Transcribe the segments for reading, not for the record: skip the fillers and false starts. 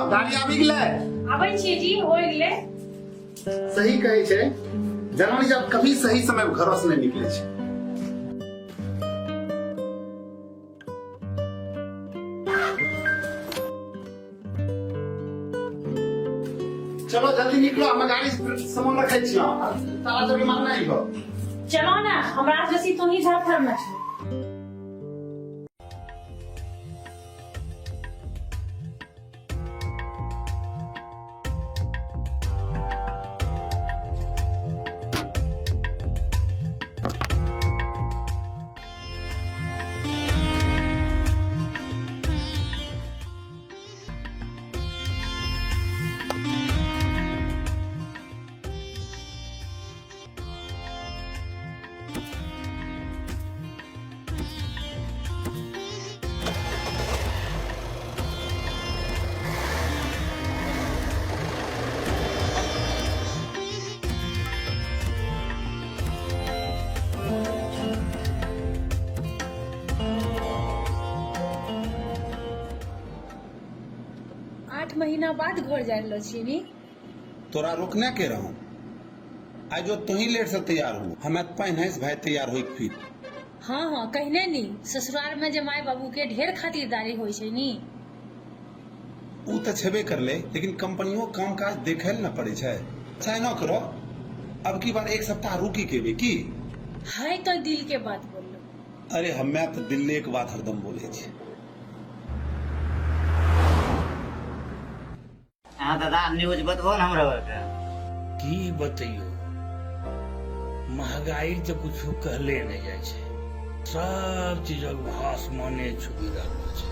गाड़ी आबि गेलै। आबै छियै जी, होइ गेलै। सही कहै छै जनानी, जब कभी सही समय पर घरो से नहि निकलै छै। चलो जल्दी निकलो, हम गाड़ी सामान रखै छी, ताला चाबी मारना ही हो। चलो ना, हमरा से बेसी तू ही धरफड़ में छो। आठ महीना बाद घर जा रहलो छी नी। तोरा रोकने के रहूं आइ, जो तुही लेट से तैयार हो, हमें पहिने से भाई तैयार होई फिर। हाँ हाँ, कहने नी ससुराल में जे माय बाबू के ढेर खातिरदारी होइ छै नी। ऊ तऽ छेबे करले, लेकिन कंपनियों काम काज देखे ल न पड़े छै। अच्छा एना करो, अब की बार एक सप्ताह रुकी के बे की। हाय, तो दिल के बात बोललो। अरे हमें तऽ दिल्ली के बात हरदम बोले छी। अहाँ दादा न्यूज बतबो ने हमरा आरके। की बतैयो, महंगाई तऽ कुछो कहले नहि जाइ छै, सब चीजक भाव आसमाने छुबि रहलो छै।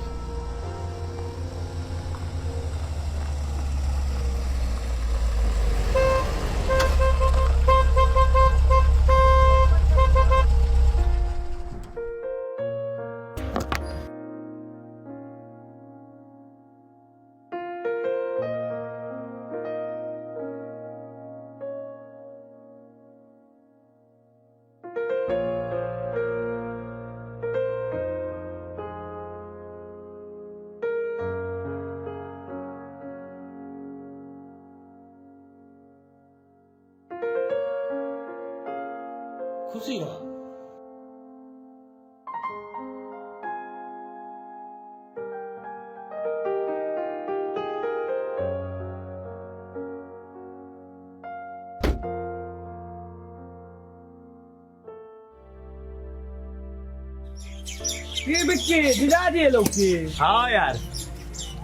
खुशी हो। की बिक्की, जीजाजी एलो की? हाँ यार।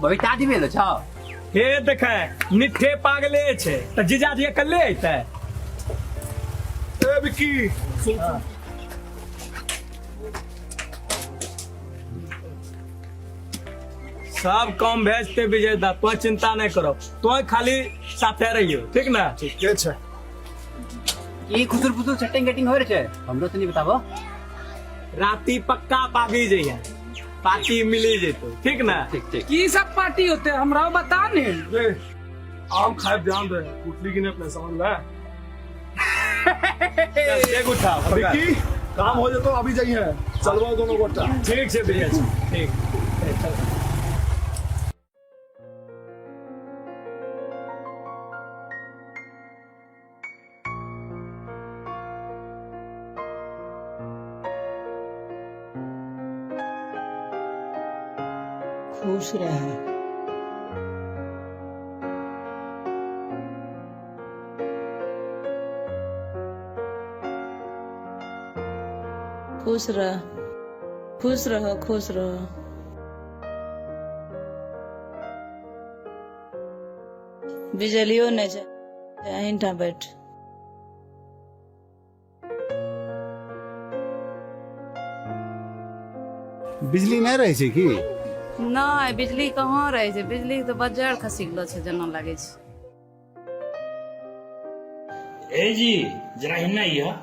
बबीता जी भेलो छौ। हे देखे, निठे पागले छै तऽ जीजाजी अकेले अयतै। ए बिक्की, सुन। सब काम भेजते विजय दा, तो चिंता नहीं करो, तो खाली साथे रहियो, ठीक ना? ठीके छै। की खुसुर फुसुर सेटिंग गेटिंग हो रहे छै, हमरो तनी बताबो। राती पक्का पाबी जइहे, पार्टी मिली जेतो, ठीक ना? ठीक ठीक। की सब पार्टी होते, हमरा बता ने रे। आम खाए ध्यान दे, कुटली की ने अपने समझ ले। चल, एक उठा। विक्की, काम हो जतो, अभी जाइए, चलबो दोनों गोटा। ठीक छै विजय जी, ठीक ठीक, चल। खुश रह। खुश रह, खुश रहो, खुश रहो। बिजलियो नहि छै, अहींठाम बैठ। बिजली नहि रहै छै की? नहि, बिजली कहाँ रहै छै, बिजली तऽ बज्जर खसि गेलो छै जेना लागै छै। ए जी, जरा हिन्ना अइह।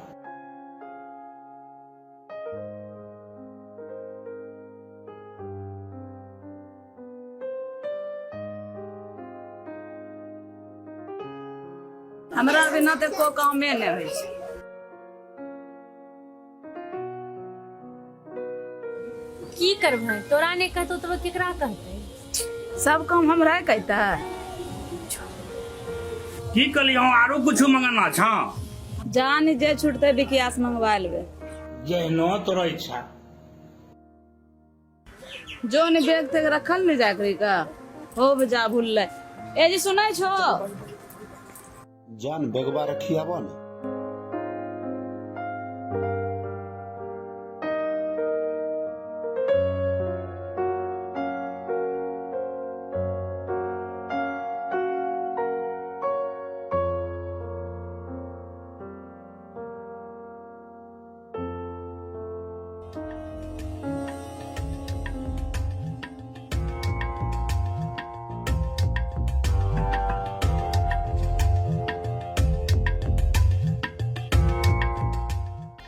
हमरा बिना तऽ एको कामे नहि होइ छै। की करबै, तोरा नहि कहतौ तऽ केकरा कहतै? सब काम हमरा कहता। की कहली हम आरो कुछ मंगाना छा? जान जे छूटते बिकियास मंगवा लेबे। जहनो तोरा इच्छा। जो ने बैग तेग रखल नहीं जा करी का हो जा भूल ले। ए जी सुनै छो? जान बेगवा रखी आबो ने।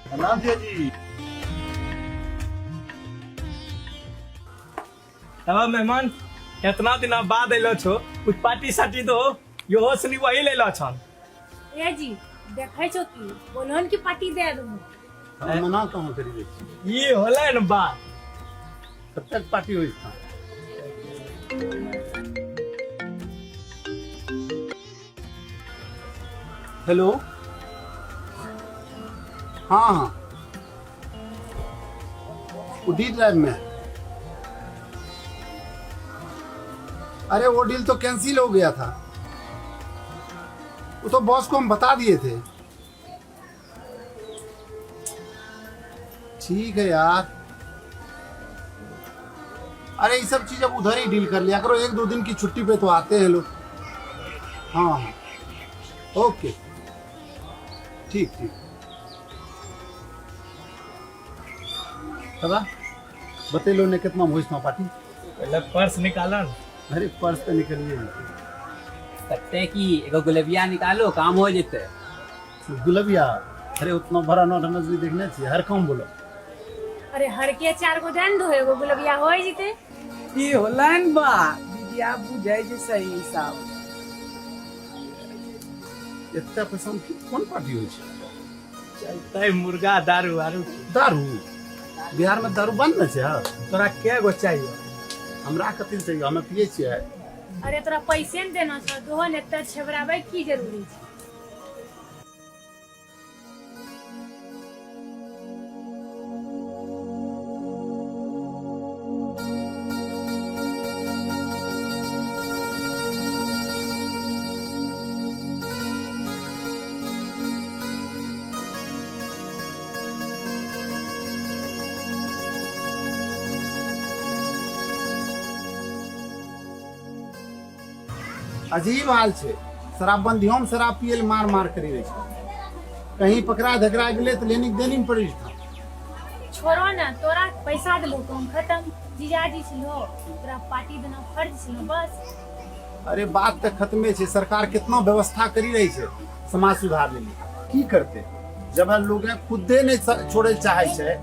प्रणाम जी। तब मेहमान इतना दिन बाद अलो छो, कुछ पार्टी साटी दो, यो सनी वही ले लो छन। ए जी देखै छो की बोलहन की पार्टी दे दू। हम मना कहाँ करी दै छी? ये होलै न बात। कब तक पार्टी होई था? हेलो। हाँ हाँ वो डी ड्राइव में है। अरे वो डील तो कैंसिल हो गया था, वो तो बॉस को हम बता दिए थे। ठीक है यार, अरे ये सब चीज अब उधर ही डील कर लिया करो, 1-2 दिन की छुट्टी पे तो आते हैं लोग। हाँ हाँ ओके ठीक ठीक। दादा बतेलो ने कितना भोज था पार्टी? पहले पर्स निकालन। अरे पर्स तो निकलिए कत्ते की एगो गुलबिया निकालो काम हो जेते। गुलबिया? अरे उतना भरा नोट हम भी देखने चाहिए, हर काम बोलो। अरे हर के 4 गो दन दो, एगो गुलबिया हो जेते। ई होलन बा दीदिया बुझाई जे सही हिसाब। इतना पैसा में कौन पार्टी होई छै? चलते मुर्गा दारू आरू। दारू? बिहार में दारू बंद न छै? तोरा के गो चाहिए? हमरा कथी चाहिए, हमें पिए छियै। अरे तोरा पैसे न देना छौ, दोहन एते छेबराबै की जरूरी छै? अजीब हाल छै, शराबबंदियों में शराब पिए मार मार करी रहे छै, कहीं पकड़ा धकरा गेले तो लेनी देनी में पड़ी था। छोड़ो ना, तोरा पैसा देलू काम खत्म, जीजाजी छलो तोरा पार्टी देना फर्ज छलो बस। अरे बात तो खत्मे छै, सरकार कितना व्यवस्था करी रही छै समाज सुधार लेली, की करते जब लोग खुदे नहीं छोड़े चाहे छै,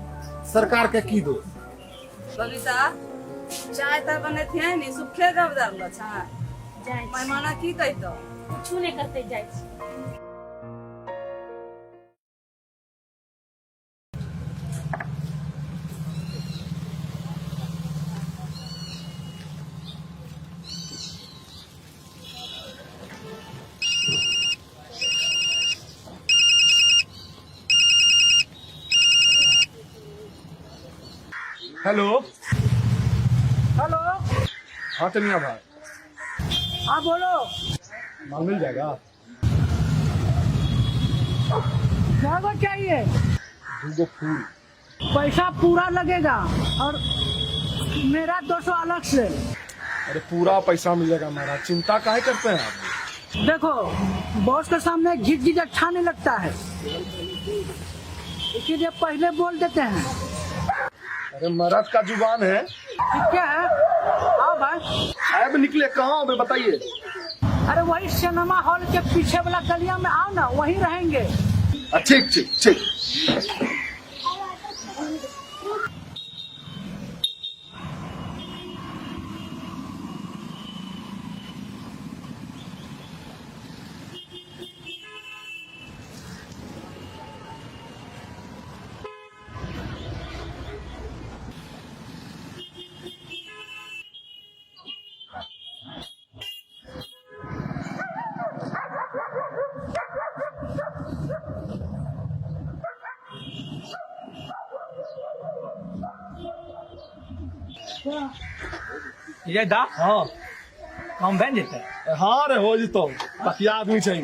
सरकार के की दोष? बबीता चाय त बनेथिए नी, सुखे गप दरलो छा। जाइ छी। मेहमाना की कहतो? कुछू नहीं करते जाइ छी। हेलो। हेलो। हाँ टनिया भाई। हाँ बोलो। माल मिल जाएगा? क्या को चाहिए? 2 फूल। पैसा पूरा लगेगा और मेरा 200 अलग से। अरे पूरा पैसा मिलेगा महाराज, चिंता काहे करते हैं आप? देखो बॉस के सामने घिच घिच अच्छा नहीं लगता है, इसीलिए पहले बोल देते हैं। अरे मर्द का जुबान है। ठीक है, आओ भाई। अब निकले कहाँ अबे बताइए? अरे वही सिनेमा हॉल के पीछे वाला गलिया में आओ ना, वहीं रहेंगे। ठीक ठीक ठीक। ये दा। हाँ। काम बन जेतै। हाँ रे, हो जेतो, बकिया आदमी छै।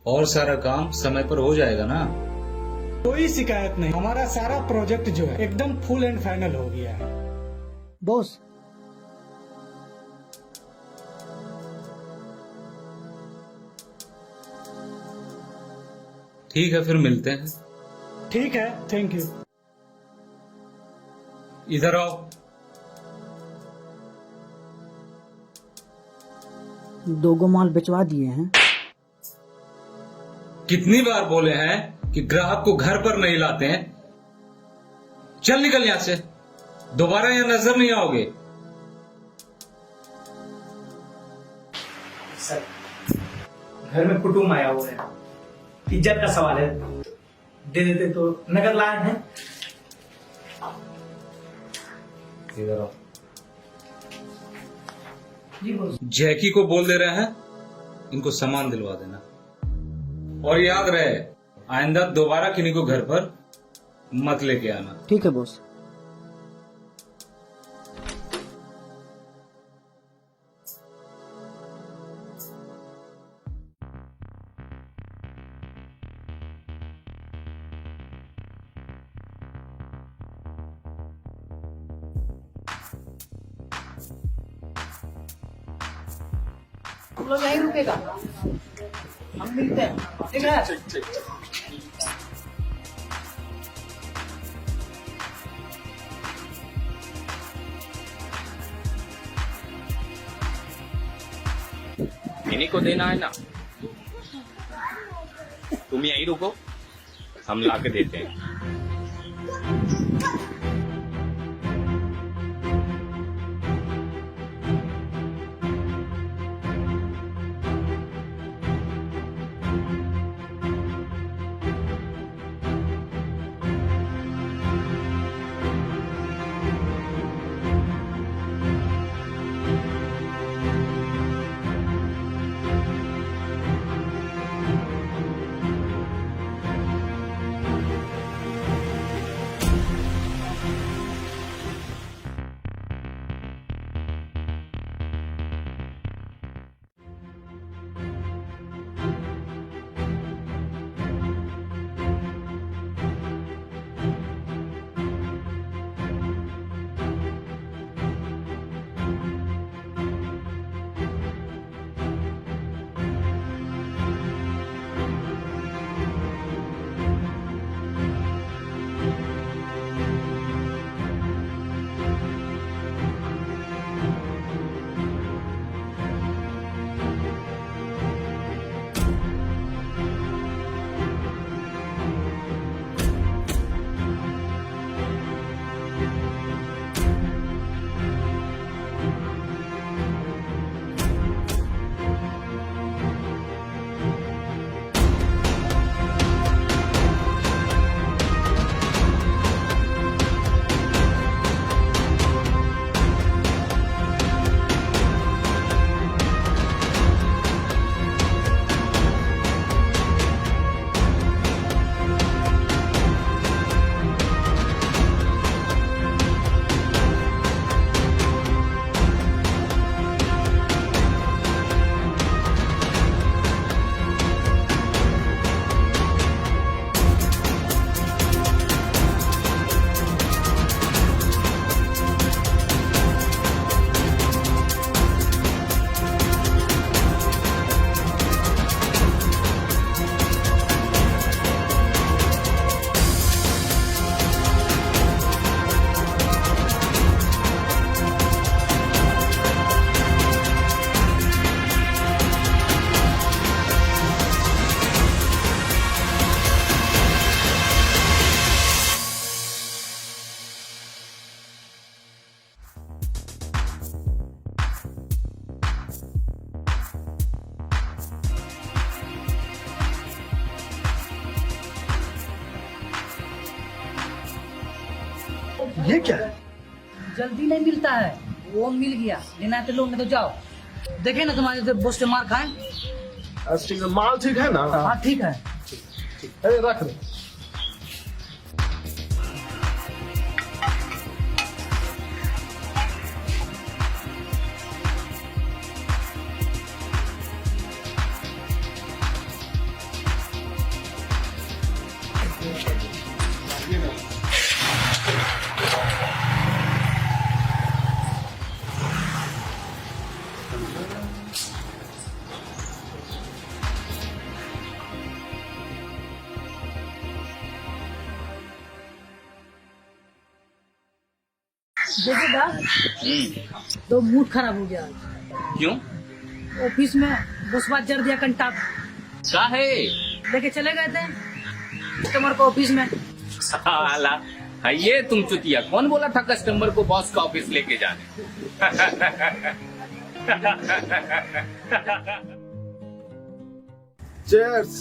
और सारा काम समय पर हो जाएगा ना? कोई शिकायत नहीं, हमारा सारा प्रोजेक्ट जो है एकदम फुल एंड फाइनल हो गया है। बॉस। ठीक है, फिर मिलते हैं। ठीक है, thank you. इधर आओ। दो गो माल बेचवा दिए हैं। कितनी बार बोले हैं कि ग्राहक को घर पर नहीं लाते हैं। चल निकल यहां से, दोबारा यहां नजर नहीं आओगे। सर, घर में कुटुम्ब आया हुआ है, इज्जत का सवाल है, दे देते तो नगद लाए हैं। इधर आओ। जी बॉस। जैकी को बोल दे रहे हैं, इनको सामान दिलवा देना और याद रहे, आइंदा दोबारा किन्हीं को घर पर मत लेके आना। ठीक है बॉस। तुम लोग यहीं रुकेगा, हम मिलते हैं, ठीक है? ठीक ठीक। इन्हीं को देना है ना? तुम यहीं रुको, हम ला के देते हैं। ये क्या है? जल्दी नहीं मिलता है, वो मिल गया। लेना है तो लो, नहीं तो जाओ। देखे ना तुम्हारे से बॉस से मार खाए। ठीक है, माल ठीक है ना? हाँ ठीक है। अरे रख दे। देखो दास, तो मूड खराब हो गया आज। क्यों? ऑफिस में बसवा जर दिया कंटा। का है? लेके चले गए थे कस्टमर को ऑफिस में। साला ये तुम चुतिया, कौन बोला था कस्टमर को बॉस का ऑफिस लेके जाने? चीयर्स।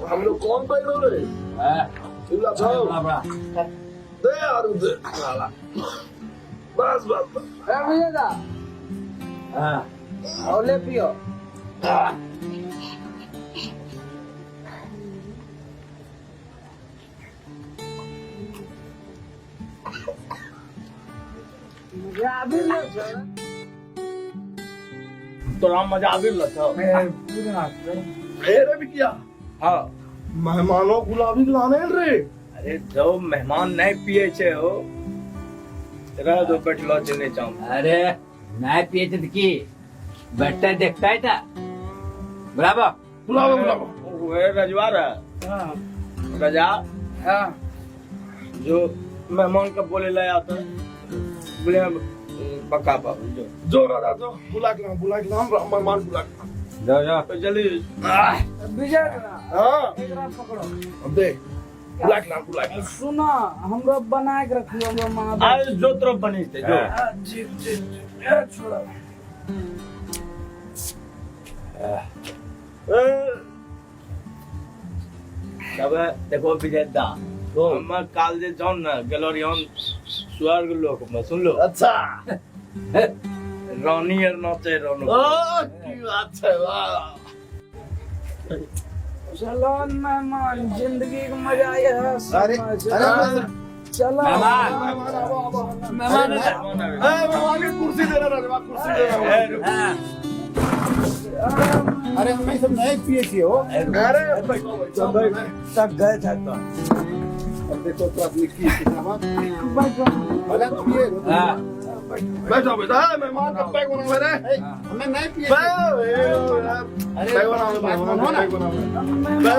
हम लोग कौन पैर रे? दे यार दे। बस बस बस। और ले पियो। तोरा मजा आबि रहल छौ? अरे भी किया। हाँ, मेहमानों गुलाबी लाने रे। अरे जो मेहमान नहीं पिए छे हो, रह दो बैठलो छे नहीं चाहूं। अरे नहीं पिए थे तो की बैठता है देखता है था। बराबर बुलाओ बुलाओ। वो रजवा रहा। रजा। हाँ। जो मेहमान का बोले लाया आता बोले पक्का बाबू जो जो राजा जो बुला के लाओ, मेहमान बुला के लाओ। जाओ जाओ तो जल्दी। विजय। हाँ एकरा पकड़ो। अब देख बुला के लाओ, बुला के लाओ। सुना, हमरो बना के रखियो हमरो माँ। आज जो तरफ बनी थे जो। जी जी जी छोड़ा। तब देखो विजय दा, हम काल जे जाऊं ना गलोरियन स्वर्ग लोक में, सुन लो। अच्छा। रानी और नाचे रोनो। ओ की बात है, वाह। चलो मेहमान, जिंदगी का मजा ये है। अरे अरे चलो मेहमान। मेहमान। मेहमान की कुर्सी दे रहा रजवा, कुर्सी दे रहा। अरे हम सब नहीं पिए थे हो। अरे सब गए थे तो। अब देखो तो अपनी की किताब भला पिए। हाँ। बैठो बैठो। मेहमान का पैक बना रे। हमें नहीं पिए। अरे पैक बना, मेहमान पैक बना, पैक बना।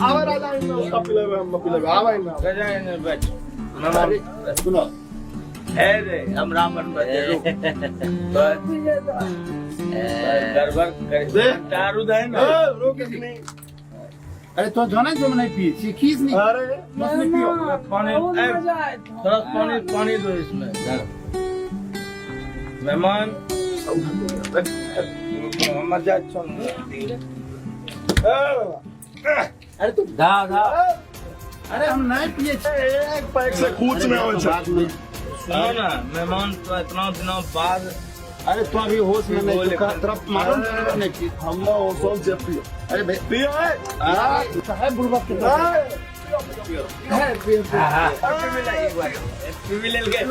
आवे राजा इनमें उसका पिलेवे, हम पिलेवे। आवे इनमें। राजा इनमें बैठ। मेहमान सुनो। ए रे, हम रामन बजे रुक। बस गड़बड़ कर दे। दारू दे ना। रोक नहीं। अरे तो जाना जो नहीं पिए छी नहीं। अरे बस नहीं पियो। पानी थोड़ा पानी पानी दो इसमें। मेहमान मजा चल। अरे तू दा दा। अरे हम नहीं पिए। एक पैक से कुछ नहीं हो। सुनो ना मेहमान, तो इतना दिनों बाद। अरे तो अभी होश में नहीं, तरफ मारो नहीं पिए। हम ना होश में जब पियो। अरे भाई पियो है। साहब बुलवा के है पियो पियो ले गए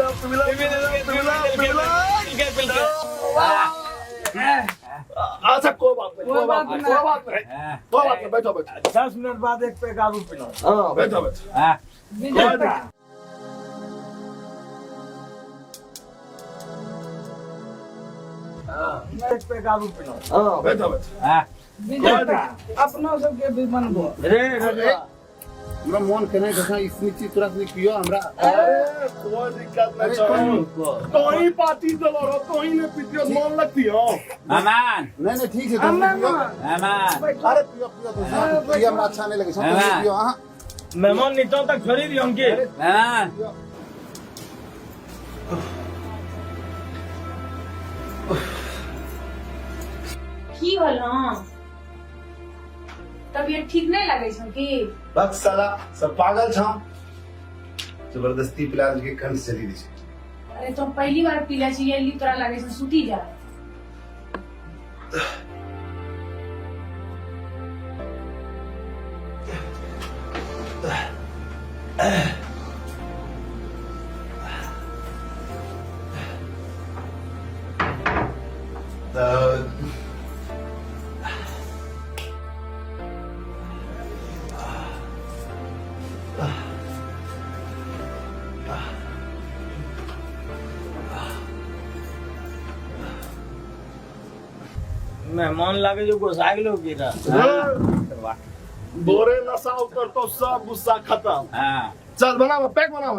अच्छा कोई बात नहीं, कोई बात नहीं, कोई बात नहीं, कोई बात नहीं। बैठो बैठो। 10 मिनट बाद एक पैक आलू पिलाओ। हाँ बैठो बैठो। एक पैक आलू पिलाओ। हाँ बैठो बैठो। अपनों सबके भी बनबो। रे रजवा। हमरा मोन केना जखन इसनी चीज तोरा से पियो हमरा। अरे कोई दिक्कत नहीं छौ, तो ही पार्टी देलो रहो, तो ही ने पीतियो, मन लगती हो। मेहमान। नहीं नहीं, ठीक है, तुम पियो। मेहमान। अरे पियो पियो तो ये हमरा अच्छा नहीं लगे छौ, तुम पियो। हां मेहमान नीचा तक छोड़ी दियो उनके। मेहमान। की होल? हाँ, तबियत ठीक नहीं लगे छौ की? बस साला सब पागल छौ, जबरदस्ती पिला के कंठ चली दी छै। अरे तो पहली बार पीला छी, ये तोरा लगे छौ सुती जा। मेहमान लागे जो गोसा गेलो की रा। बोरे नशा उतर तो सब गुस्सा खत्म। हाँ चल बनाओ, पैक बनाओ।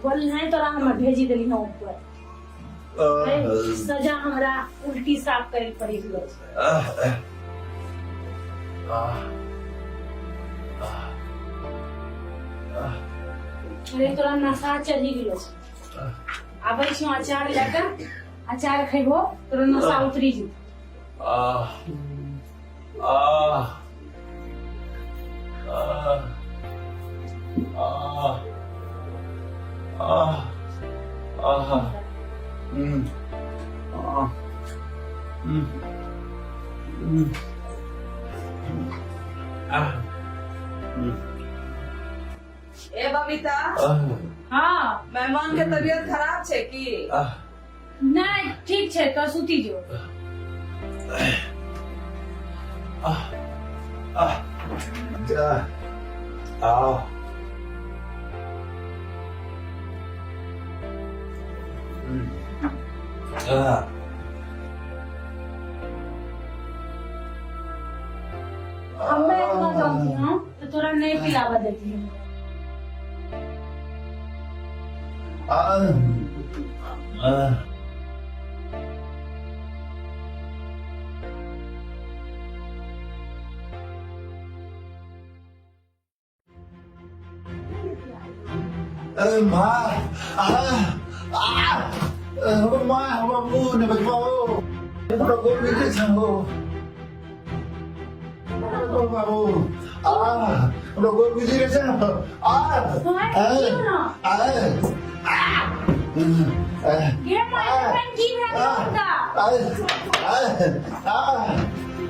बोल नहीं तोरा हम भेजी देली हूँ ऊपर। सजा हमरा उल्टी साफ करे पड़ी गेलो। अरे तोरा नशा चढ़ी गेलो। आबै छी अचार लेकर, अचार खेबो तोरा नशा उतरी जेतौ। ए बबीता। हाँ। मेहमान के तबियत खराब छे की? नहीं ठीक छे, तो सुती जो। हमें इतना जानती हूँ तो तोरा नहीं पिलावा देती हूँ। अरे माँ, आ आ हमर माँ, हमर मुँह ने बचबाओ, हमरा गोर मिले छो बाबू, आ हमरा गोर मिली रे छो, आ आ आ गे माय, की भेल हुनका? आ आ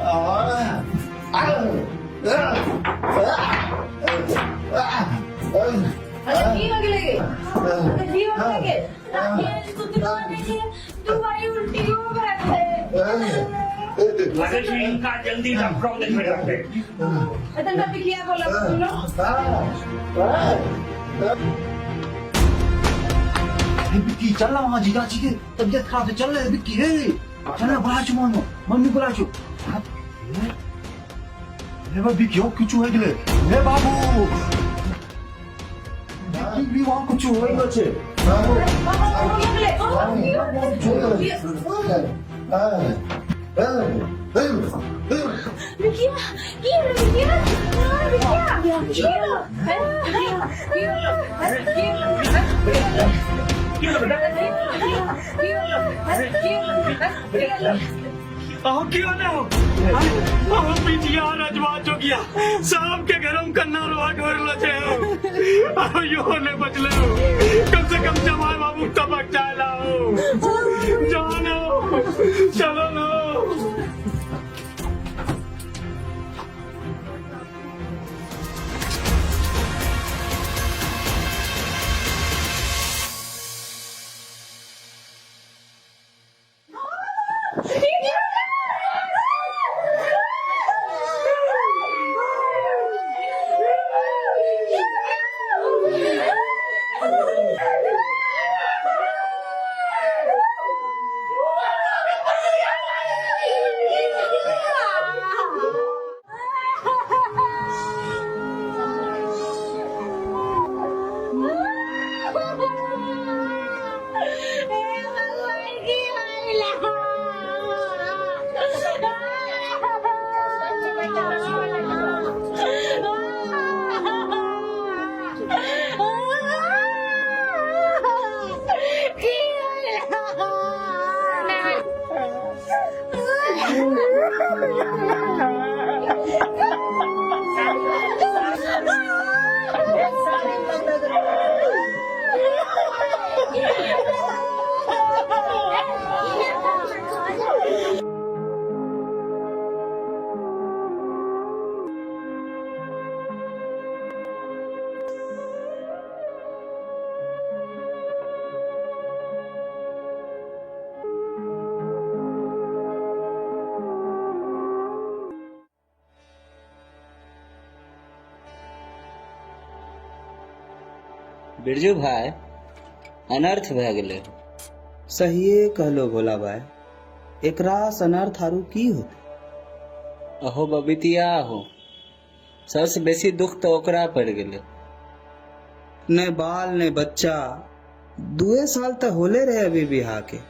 आ आ। अरे की हो गेलै गे? अरे की हो गेलै गे? सुतलो नहीं छै, दू बारी उल्टी हो गेलै। लगे छै इनका जल्दी डॉक्टर देखबे लगतै। तनका बिकिया बोला सुनो। बिक्की चल ना, वहाँ जीजा जी के तबियत खराब है, चल रहे बिक्की। हे चल ना, बुला छु मम्मी, मम्मी बुला छु। हे बा बिक्की, हो किछु हो गेलै। हे बाबू बिक्की भी वहाँ कुछ हो गेल छे। बाबा हो गेलै। बिकिया, की होलो बिकिया? हाँ, बिकिया की होलो? हैं? की होलो? की होलो? की होलो? अहो क्यों ना हो अहो पिटिया रजवा जोगिया सबके घरों में कन्ना रोआ ढोरलो छे अहो यो ने बचले हो कम से कम जमाई बाबू तबक चाय लाओ जानो चलो लो। बिरजू भाई, अनर्थ भए गेलै। सहिए कहलो भोला भाई, एकरा से अनर्थ आरू की होते? अहो बबीतिया हो, सबसे बेसी दुख तो ओकरा पड़ गेलै। ने बाल ने बच्चा, 2 साल तो होले रहे अभी बियाह के।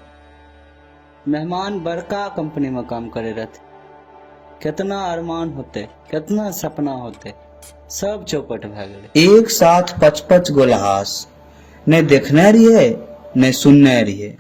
मेहमान बड़का कंपनी में काम करे रहते, कितना अरमान होते, कितना सपना होते, सब चौपट भए गेलै। एक साथ 5-5 गो लहास, ने देखने रहिए ने सुनने रहिए।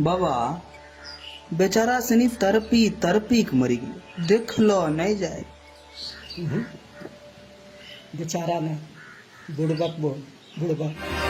बाबा बेचारा सनी तरपी तरपी के मरी गेल, देखलो नहीं जाए। बेचारा ने बुड़बक बोल बुड़बक।